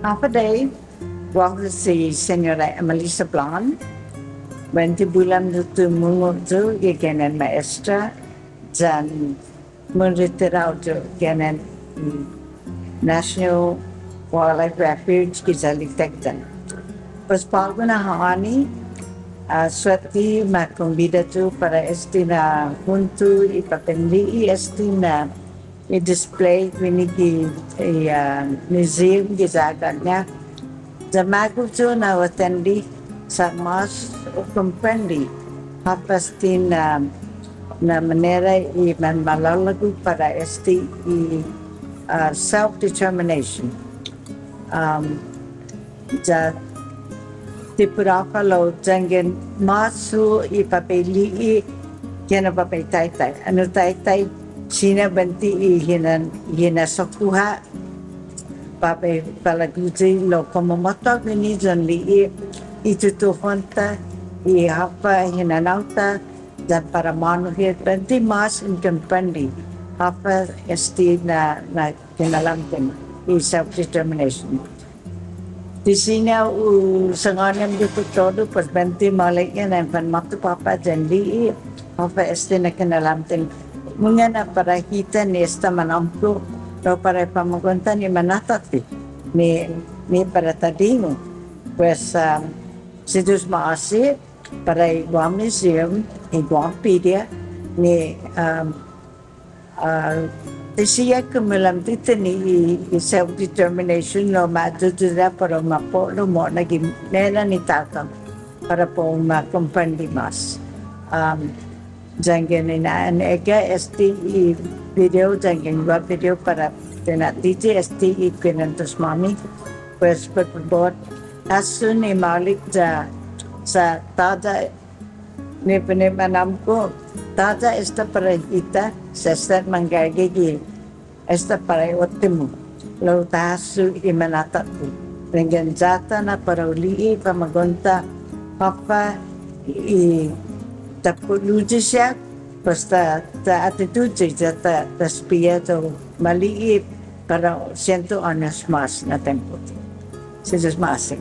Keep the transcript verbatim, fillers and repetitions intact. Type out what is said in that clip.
Håfa adai, guåhu si Señora Emelisa Blon. Buente bula yu' tumungo' yu' gi ginen maestra, yan munretirao yu' ginen, mm, National Wildlife Refuge giya Litektan. Pues på'go na ha'åni, ah, suette ma kombida yu' para este na huntu i papel li'e' este na i display guini gi, i, ah, museum giya Agana. Ya magof yu' na u atendi sa' mås u komprende håfa este na, na manera i manmalålagu para este i, ah, self-determination. Um, ya ti put håfa lao yanggen mås hu' i papel li'e' kinu papel taitai. Annai taitai siña buente i hina, hinasso-ku ha' papel palaguyi lao komu måtto guini yan li'e' i tutuhon-ta i håfa hinanao-ta yan para månu hit buente mås in komprende håfa este na, na kinalamten i self-determination. Ti siña u sangåni ham guihi todu, pues buente maolek na in fanmåtto påpa' yan li'e' håfa este na kinalamten. Mungnga na para hita ni esta manåmko', lao para i famagu'on-ta ni manatatbe, ni, ni para ta dingu. Pues, um, si Yu'os ma'åse', para i Guam Museum, i Guampedia, ni, um, ah, ti siña kumulan hit ni i, i self-determination lao ma ayuda para u ma po'lo mo'na gi me'nan i taotao para para u ma komprende mås. Um, yanggen i na'an egga' este i video, yanggen guaha video para tinatiyi este i kuentos-måmi. Pues, put fabot, hasso ni maolek ya sa' tåya' ni, ni manåmko', tåya' esta para hita, sa' esta manggaige gi, esta para i uttimo, lao ta hasso i manatatbe. Yanggen ya-ta na para u li'e' i famagu'on-ta håfa i ta put luyi siha, pues ta, ta atituyi ya ta, ta espia ya u ma li'e' para sientu åños mås na tiempo. Si Yu'os ma'åse'.